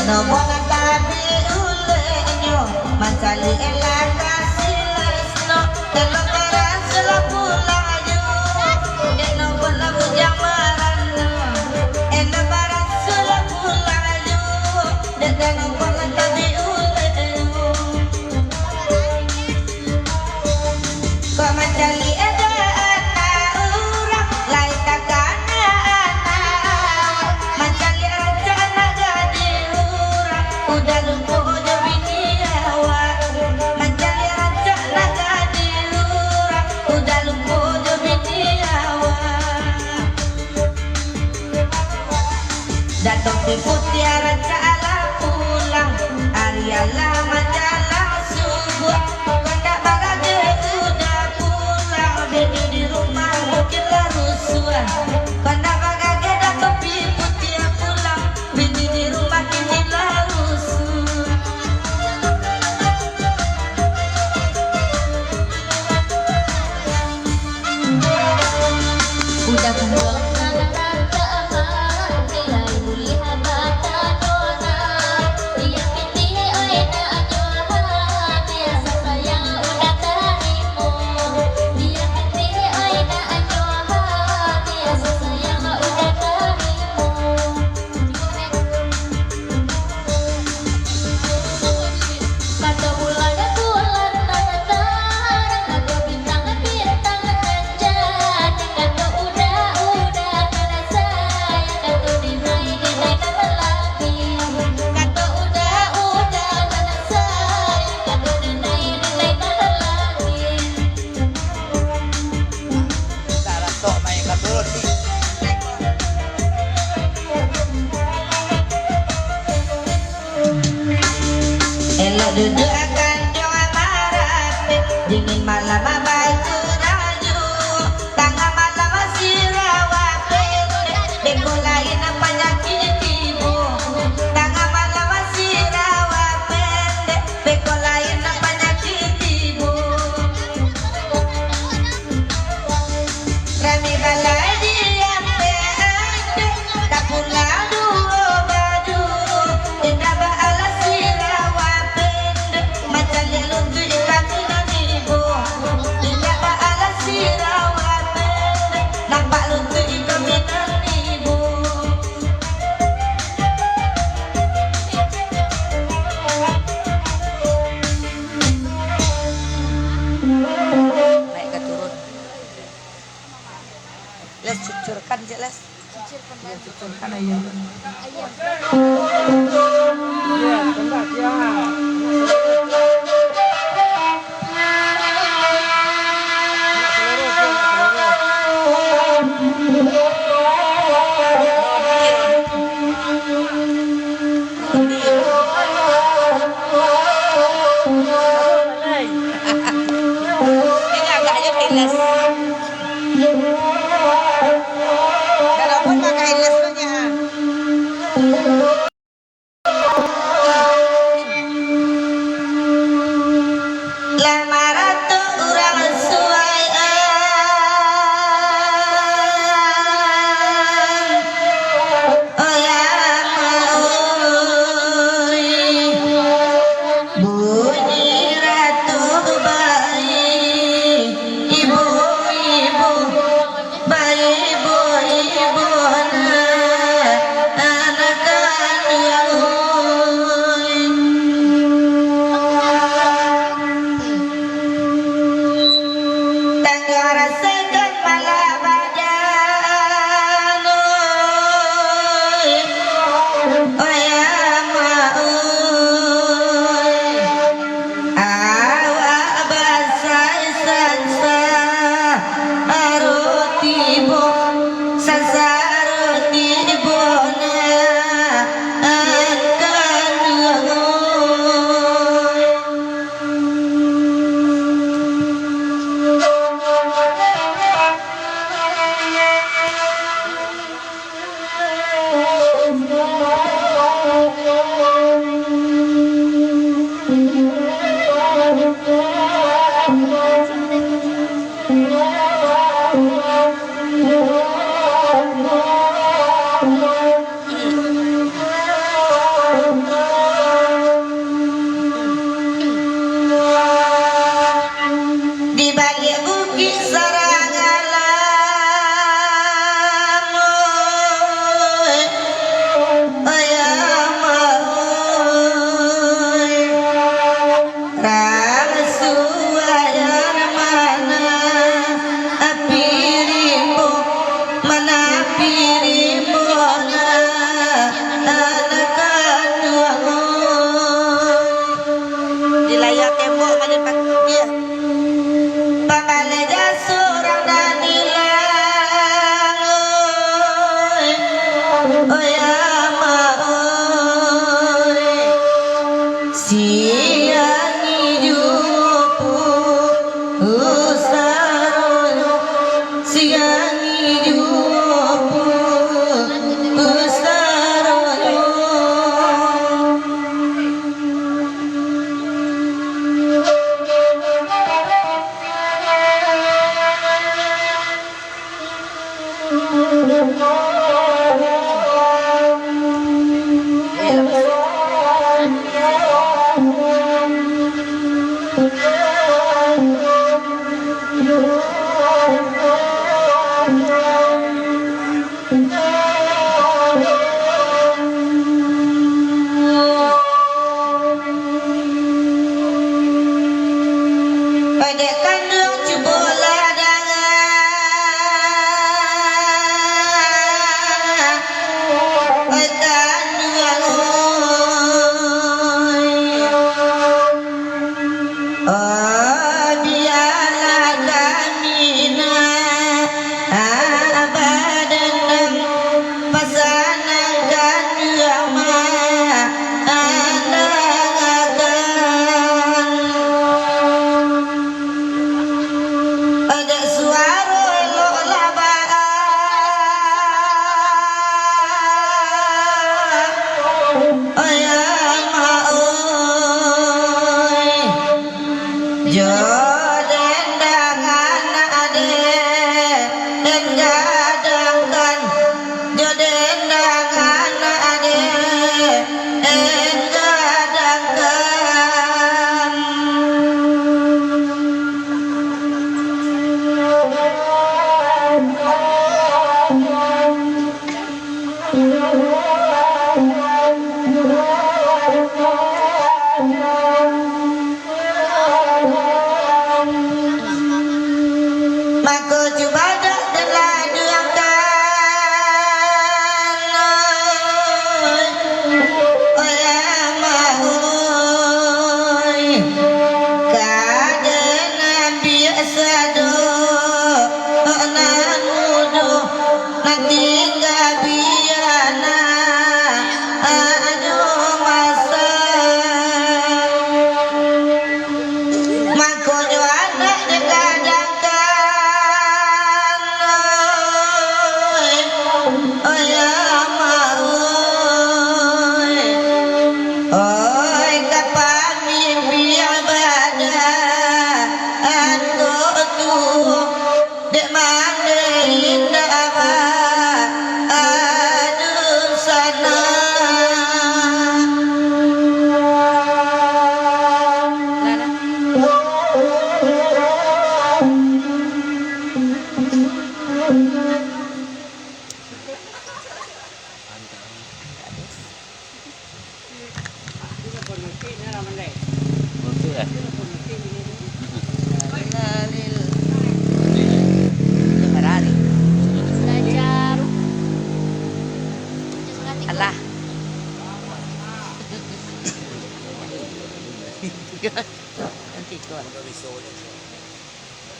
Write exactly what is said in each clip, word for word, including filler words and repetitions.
Nobo nan tabik ulehnyo, mancaliak elah kasih Lesno. Elok barasuah pulang yo, dek nobo nan bujang marano. Elok barasuah pulang yo, dek nobo nan tabik ulehnyo. Kok mancaliak edah anak urang, lai takana anak awak. Mancaliak rancak anak gadih urang, udah lumpuh jo bini awak. Mancaliak rancak anak gadih urang, udah lumpuh jo bini awak. Dato Pi Putiah rancak alah pulang, ari alah manjalang subuah. Kandak bagageh udah pulang, bini di rumah mungkin lah rusuah. Kandak bagageh Dato Pi Putiah pulang, bini di rumah kini lah rusuah. Udah kumbuang nan rancak mati, lai buliah batanyo nah. Diak pitih oi nak nyo hati, asa sayang udah tarimo. Diak pitih oi nak nyo hati, asa sayang udah tarimo. Kato bulan, bulan nan tarang, kato bintang, bintang nan jani, kato uda, uda nan sayang, kato dinai, dinai nan laki. Kato uda, uda nan sayang, kato dinai, dinai nan laki. Taratok main katurun. Elok duduak kanduang marapek, dingin malam baik rayu. Tangah malam sirawa pendek, beko lain panyakik tibo. Tangah malam sirawa pendek, beko lain panyakik tibo. Rami balai di ampek-ampek, tak pulang duo baju. Indak baalah sirawa pendek, mancaliak luntuik kami nan ibo. Indak baalah sirawa pendek, nampak luntuik kami nan ibo. Naik ka turun. Les, cucurkan, Cik Les. Cucurkan air. Ini agak aja keles. Kalau pun pakai les tu nya. Lah maratok urang suai, eh. Oya mauri, bunyi ratu bayi, ibu-ibu. Pajak tanduang cubolah danga, oi tanduang oi. Oh, bialah kami nan badendam, pasanangkan dek Ama andangakan. Adak suaro elok lah baa, oi Ama oi. Jo dendang anak dek, den gadangkan. Jo dendang anak dek, den gadangkan. Mako cubadak den laduangkan, oi, oi Ama oi, ka den ambiak sado nan mudo. Nan tingga biana ado masa. Mangkonyo anak den gadangkan, oi, oi Ama oi. Oi, ka pamimpiang badan ko tu. Dek mande indak aduh sanang. Alah. Nanti kau.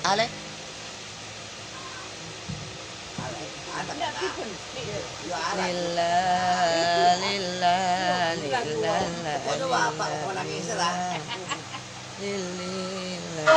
Ale. Lila, lila, lila, lila. Lila.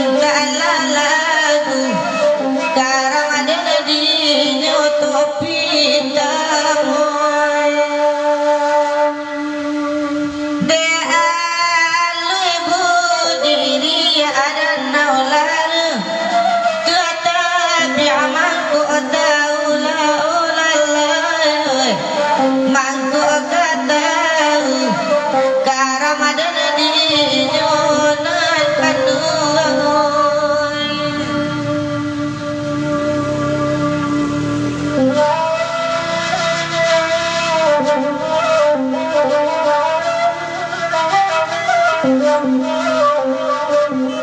Ndak alah lagu, karamadan dinyo topi tamoy. Dek alui budiri adan nau lara, ka tapiak mangko tau lah, oh lalai, mangko ka tau, karamadan dinyo nan kanduang.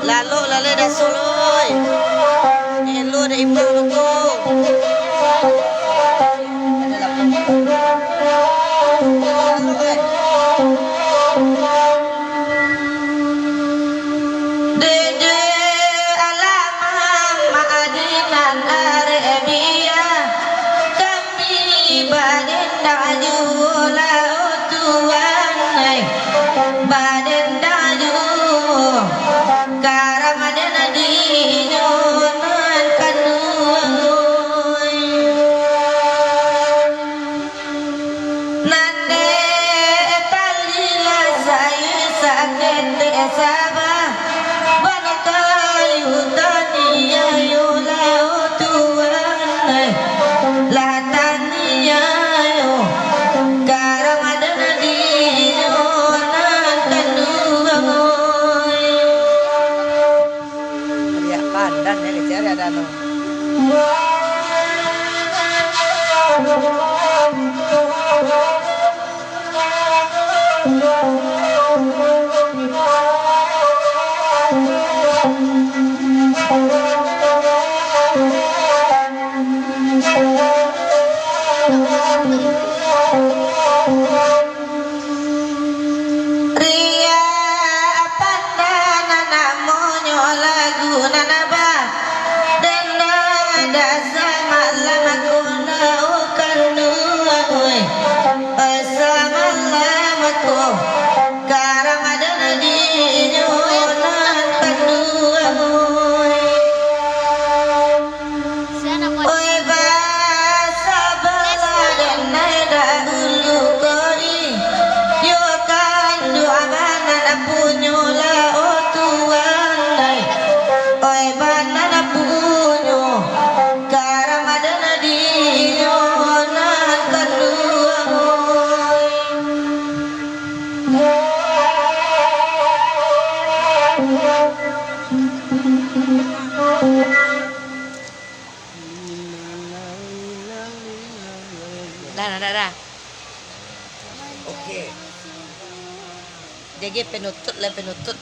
Lalok lalai daso loi. Elo dek imah beko. Ado lapang. Lalok, eh. Dede alam Madinah Arabia, kami badendang juo lah, oh Tuan ai, badendang juo, karamadan dinyo nan kanduang. Nan dek tali lah sayu saketek saba, bana kayu taniayo lah, oh Tuan ai, lah taniayo, karamadan dinyo nan kanduang. Ariak pandan ya, kecil ariak danau. Riak pandan namonyo lagu nan ba, dendang dasa malam ko na ukan duo, oi. Oi, samalam ko, karamadan dinyo nan kanduang, oi. Oi, basabalah den ai dahulu ko, ih. Yo kanduang banan punyo lah, oh Tuan ai. Oi, banan punyo, karamadan dinyo nan kanduang, oi. Dah, dah, dah, dah. Oke. Jadi penutup lah, penutup.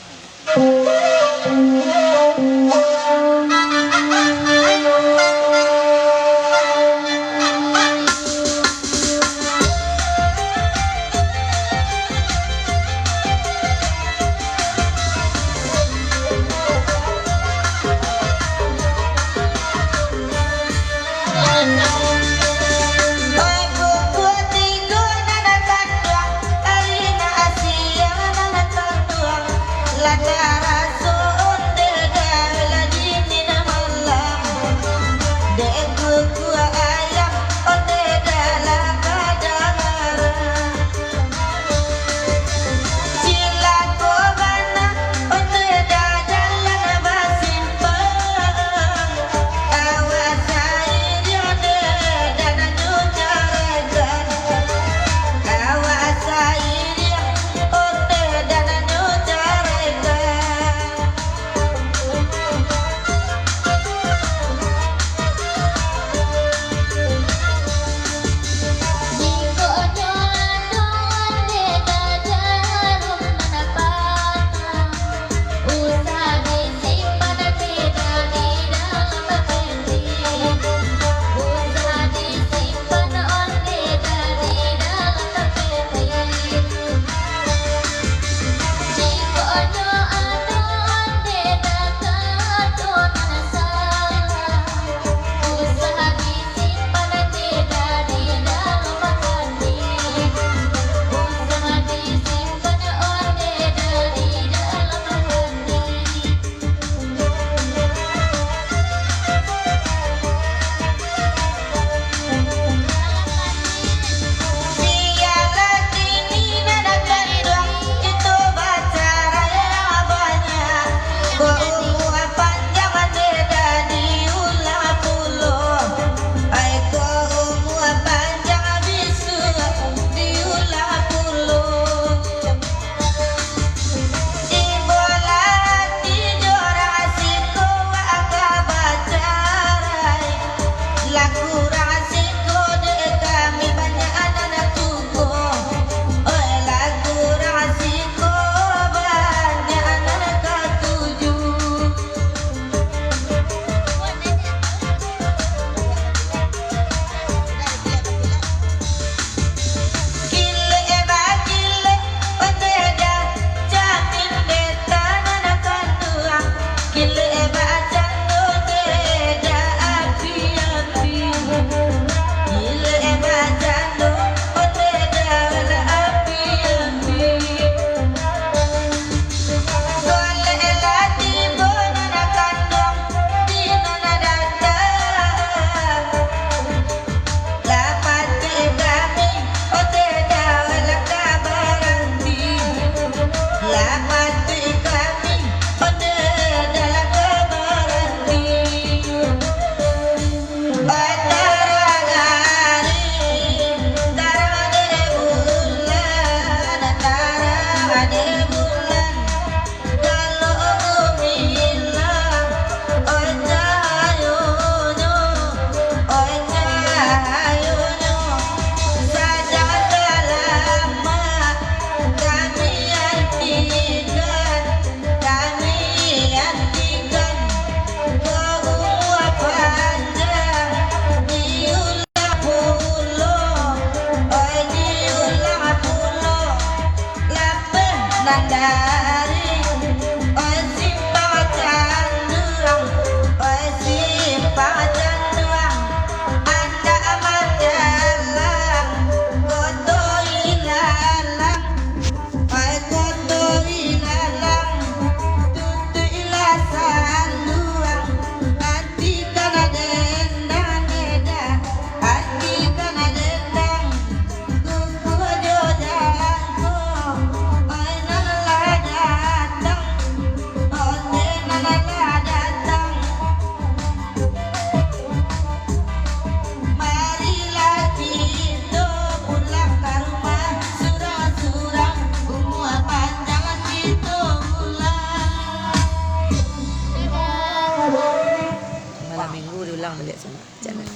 Jangan.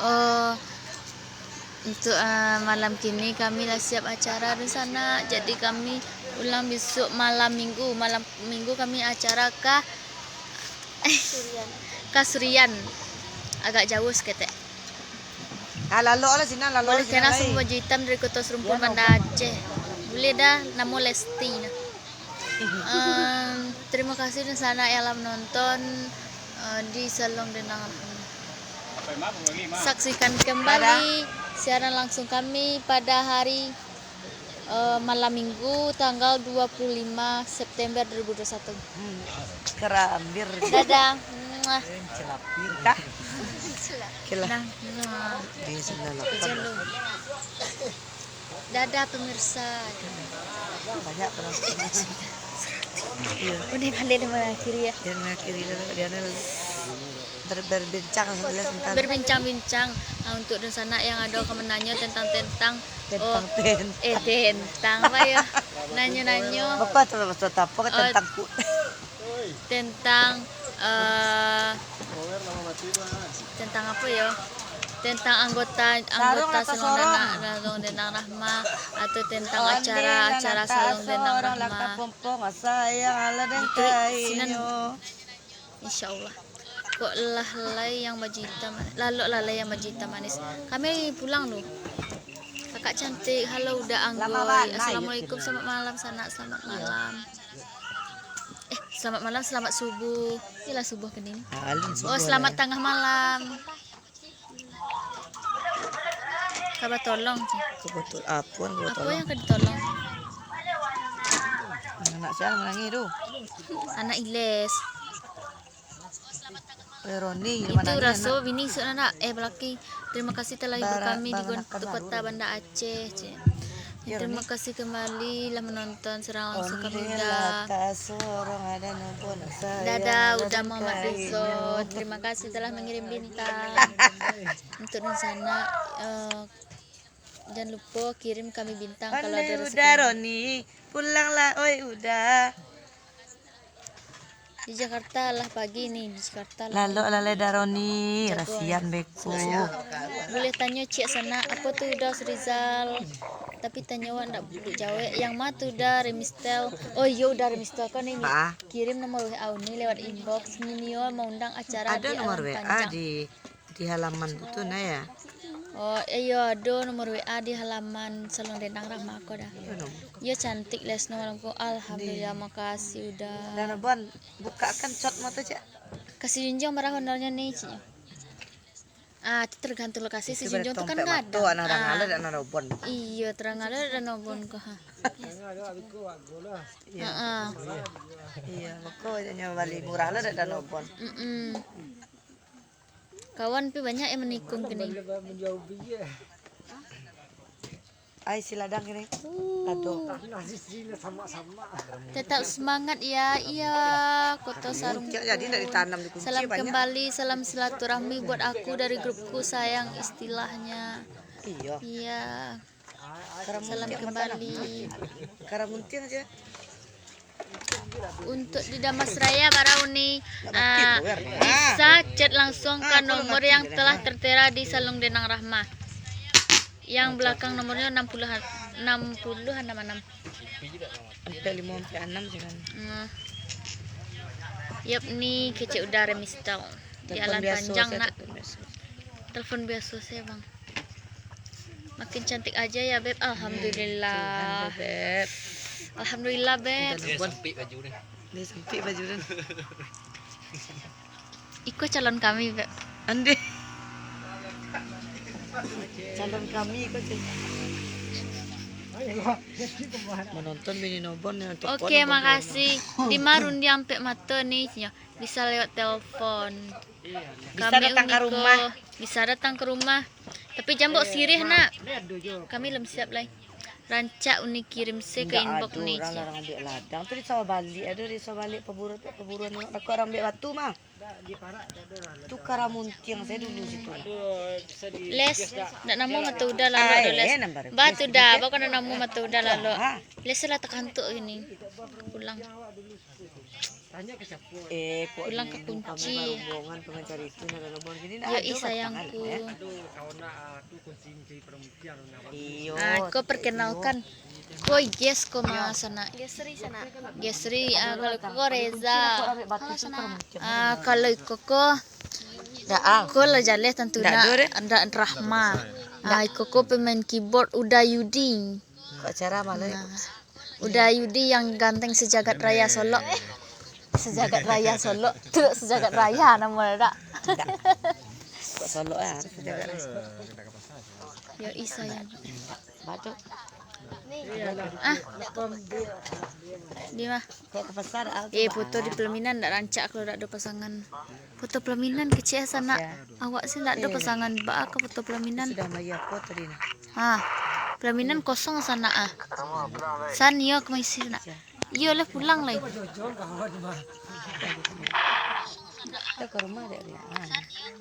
Oh, untuk, eh, malam kini kami lah siap acara di sana. Jadi kami pulang besok malam minggu. Malam minggu kami acara ka Surian. Ka Surian. Agak jauh saketek. Ah, lalok lah sinan, lalok lah sinan. Kena lai. Sumber Jitam dari Kota Serumpuan, Banda Aceh. Boleh dah, namo Lesti nah. Em, terima kasih dunsanak yang lah menonton, eh, di Salong Denang Rahma. Saksikan kembali siaran langsung kami pada hari, eh, malam minggu tanggal dua puluh lima September dua ribu dua puluh satu. Hmm, kerambir. Dadah. Muah. Celapir. Kah? Oke lah. Nah, muah. Di sebelah lapan. Jalo. Dadah pemirsa. Banyak penonton. Iya. Udah balik dah mengakhiri ya. Dia mengakhiri dah, dia ber-, berbincang sebelah tentang. Berbincang-bincang. Nah, untuk dunsanak yang ada ka menanyo tentang, tentang, tentang, oh, tentang. Eh, tentang apa ya? Nanyo-nanyo. Apa tu, maksud apa ke, oh, tentang ku? Tentang, eh, tentang apa yo? Tentang anggota, anggota Salong Denang Rahma atau tentang acara-acara Salong Denang Rahma. Itu sinan, insyaallah. Kok lah lai yang baju hitam, lalok lah lai yang baju hitam manis. Kami pulang dulu. Kakak cantik, halo Uda Anggoi. Assalamualaikum, selamat malam sanak, selamat malam. Eh, selamat malam, selamat subuh. Iyalah subuh kini. Ah, alun subuh. Oh, selamat tangah malam. Kaba tolong, cik. Kaba tol-, apo nan kaba tolong? Apo yang ka ditolong? Anak sia manangih tu? Anak Iles. Eh, Roni, itu raso bini isuk nak, eh, balaki. Terima kasih telah hibur kami di Kota Banda Aceh, cik. Terima kasih kembali lah menonton siaran langsung kami, Uda. Dadah, Uda Muhammad Rizal. Terima kasih telah mengirim bintang. Untuk dunsanak, eh, jangan lupa kirim kami bintang kalau ada rezeki. Pandai Uda Roni, pulanglah, oi Uda. Di Jakarta lah pagi ni, di Jakarta lah. Lalok lah lai Daroni, rasian beko. Boleh tanyo ciek sanak, apo tu Uda Rizal? Tapi tanyo awak ndak buluk jawek. Yang ma tu Uda Remistel? Oh iyo, Uda Remistel ko ni. Kirim nomor W A uni lewat inbox. Nginio maundang acara di Alam Panjang. Ado nomor W A di di halaman tu nah, ya? Oh, iyo, ado nomor W A di halaman Salon Denang Rahma ko dah. Iyo, cantik Lesno malam ko. Alhamdulillah, makasih Uda. Dan Bon, bukakan shot mo tu, Cak. Kasih junjung bara honornyo ni, Cik. Ah, itu tergantung lokasi, si junjung tu kan gadang. Iyo, terang ado dan Bon ko, ha. Iyo. Heeh. Iyo, mako janyo bali murah lah dak dan Bon. Mm-mm. Kawan pi banyak yang manikung kini. Ai, si ladang kini. Ado. Tetap semangat ya, iya, Kota Sarung. Salam kembali, salam silaturahmi buat aku dari grupku sayang istilahnya. Iya. Iya. Salam kembali. Karamuntiang aja. Untuk di Damasraya, bara uni, ah, bisa chat langsung ka nomor yang telah tertera di Salon Denang Rahma. Yang belakang nomornya enam puluh, enam puluh enam enam. Sampai lima, sampai enam sih kan. Nah. Yap, ni kecek Uda Remistel. Di Alam Panjang, nak. Telepon biasa saya, Bang. Makin cantik aja ya, Beb. Alhamdulillah. Tuhan, Beb. Alhamdulillah, Beb. Udah sempit baju ni. Dia sempit baju ni. Iko calon kami, Beb. Ande. Calon kami iko, Cik. Menonton bini Nobon yang telepon. Oke, makasih. Di ma rundiang ampek mato ni, Cik. Bisa lewat telepon. Bisa datang ka rumah. Bisa datang ka rumah. Tapi jan baok siriah, nak. Kami lum siap lai. Rancak uni kirim se ka inbox ni, Cik. Ndak ado urang larang ambiak ladang. Tu di sawah baliak, ado di sawah baliak paburuan, paburuan tengok takut urang ambiak batu mah. Tu karamuntiang saya dulu situ. Les, ndak namo mato Uda lalu ado, Les. Batu dah, bako ndak namo mato Uda lalu. Les lah takantuk ini. Pulang. Eh, kok pulang ka kunci. Rombongan pengacara itu nak rombongan gini, nak. Yo, ado ih, sayangku. Aduh, kawan nak, ah, tu kunci, kunci perempuan nak. Iyo. Ah, ko perkenalkan. Ko Ges ko ma sanak. Gesri sanak. Gesri, ah, kalau ko Reza. Halo sanak. Ah, kalau iko ko. Ko lah jaleh tantu nak. Ndak Rahma. Ah, iko ko pemain keyboard Uda Yudi. Kok cara malah. Nah. Uda Yudi yang ganteng sejagat raya Solok. Sejagat raya Solok. Tu sejagat raya namo dak? Kok Solok ah, sejagat raya. Yo, ih, sayang. Batuk. Ah. Di mah? Kayak ke pasar, ah, eh, foto di pelaminan ndak rancak kalau ndak ada pasangan. Foto pelaminan kecil sanak. Awak sih ndak ada pasangan. Baa ka foto pelaminan? Sudah bayar foto di nah. Ha. Pelaminan kosong sanak ah. San iyo ka maisi nak. Iyo lah pulang lai. Kita ke rumah dek dia. Ah.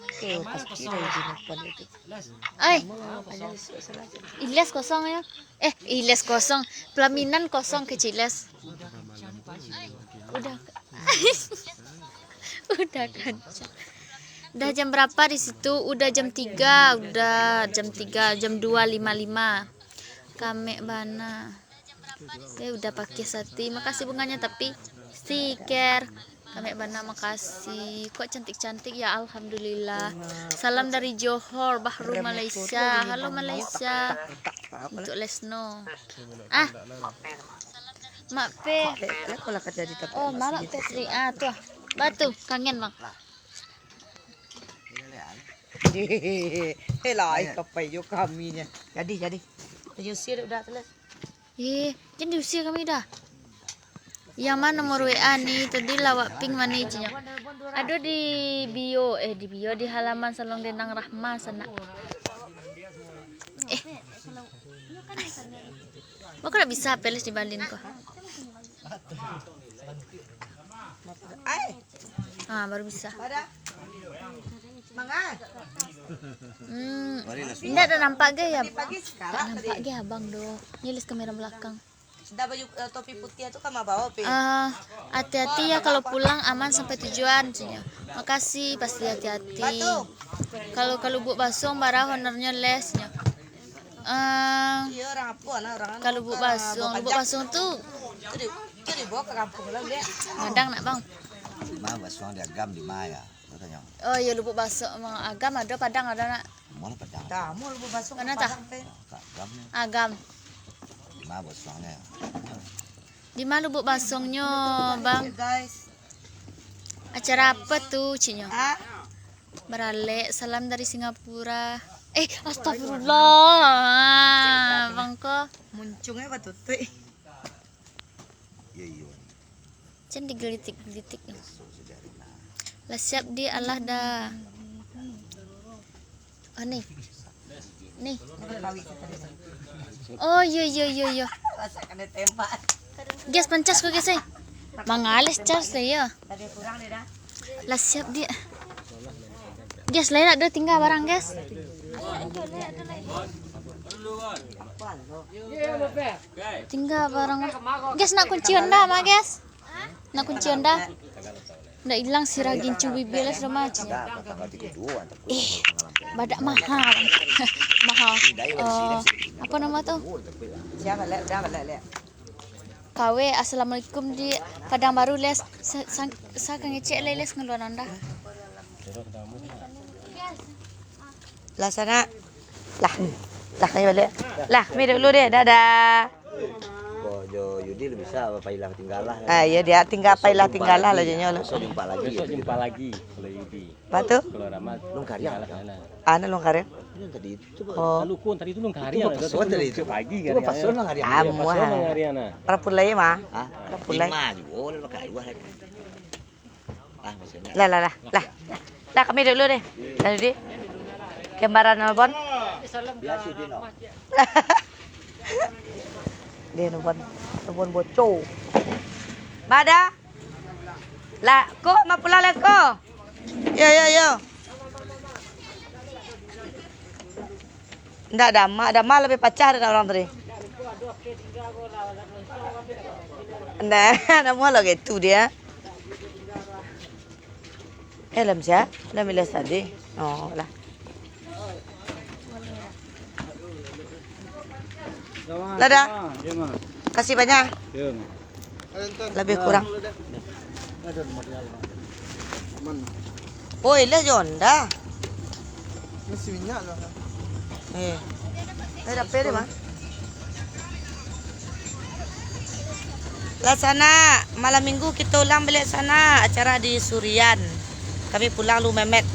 Oke, pas kira di depan itu. Ai. Iles kosong yo. Eh, iles kosong. Pelaminan kosong kecil les. Udah. Udah kancang. Dah jam berapa di situ? Udah jam tiga, udah jam tiga, jam dua lima lima. Kamek bana. Eh, udah pakai sati. Makasih bunganya, tapi stiker. Kamek bana, makasih. Kok cantik-cantik ya, alhamdulillah. Salam dari Johor Bahru, Malaysia. Halo Malaysia. Untuk Lesno. Ah. Mak Pe. Oh, Mak Pe Sri. Ah, tu. Batu, kangen, Bang. Hei lah, ai, kapai jo kami nyo. Jadi, jadi. Ayo, usir udah tu lah. Eh, jan diusir kami dah. Yang mana nomor W A ni? Tadi lawak pink mana izinyo? Ado di bio, eh, di bio, di halaman Salon Denang Rahma sanak. Eh. Baa kok ndak bisa peles di balin ko? Ah, baru bisa. Hmm, ndak ado nampak ge ya? Ndak nampak ge abang doh. Ni les kamera belakang. Sudah baju, eh, topi putih tu kan bawa, Pi? Ah, hati-hati ya kalau pulang, aman sampai tujuan, caknyo. Makasih, pasti hati-hati. Kalau ka Lubuak Basong, bara honornyo les, caknyo. Ah, ka Lubuak Basong, Lubuak Basong tu gadang nak, Bang? Di ma Basuang, di Agam, di ma ya? Oh iyo, Lubuak Basong, Agam ado, Padang ado nak? Mana Padang? Tamu Lubuak Basong. Mana tah? Agam. Di ma Lubuak Basongnyo, Bang? Acara apa tu, caknyo? Baralek, salam dari Singapura. Eh, astagfirullah. Bang ko. Muncung eh batutuik. Iyo, iyo. Jan digelitik-gelitik. Lah siap di alah dah. Oh, nih. Nih. Oh, iyo, iyo, iyo, iyo. Gas pancas ko, gas, eh. Mangaleh cas lah, iyo. Lah siap di. Gas, lah, ado tingga barang, gas. Tingga barang. Gas, nak kunci Honda mah, gas. Nak kunci Honda. Ndak ilang sirah gincu bibia lah sudah mah, caknyo. Eh, badak mahal. Mahal. Eh, apa nama tu? Kawe, assalamualaikum di Padang Baru, les. Sa-, sa-, sa ka ngecek lai, les, ngeluar Honda. Lah, sanak. Lah. Lah, kami baliak. Lah, kami dulu deh. Dadah. Kok jo Yudi lu bisa, pailah tinggalah. Ah, iyo, dia tingga, pailah tinggalah lah, jo nyo lah. Besok jumpa lagi. Besok jumpa lagi, kalau Yudi. Apa tu? Kalau Rama, tinggalah sana. Anu, Long Kariang? Ini tadi itu. Oh. Luko tadi tu Long Kariang. Itu pason tadi itu. Pagi kan. Pason Long Kariang. Amuah. Pason Long Kariang, nah. Rapulai mah. Hah? Rapulai. Lima juga, lah, pakai dua lagi. Lah, lah, lah, lah. Lah, kami dulu deh. Lah, Yudi. Gambaran Nobon. Deh, Nobon. Nobon boco. Bada. Lah, ko, ma pulang lah, ko. Yo, yo, yo. Ndak, Dama, Dama lebih pacah dari urang tadi. Nah, namo lah gitu dia. Eh, lam sia? Lam ilas tadi. Oh, lah. Lah dah. Yo, Ma. Kasih banyak. Yo, Ma. Lebih kurang. Oi, lah Jonda. Masih minyak lah. Eh. Eh, dapet deh, Ma. Lah sana, malam minggu kita ulang baliak sana, acara di Surian. Kami pulang lu memet.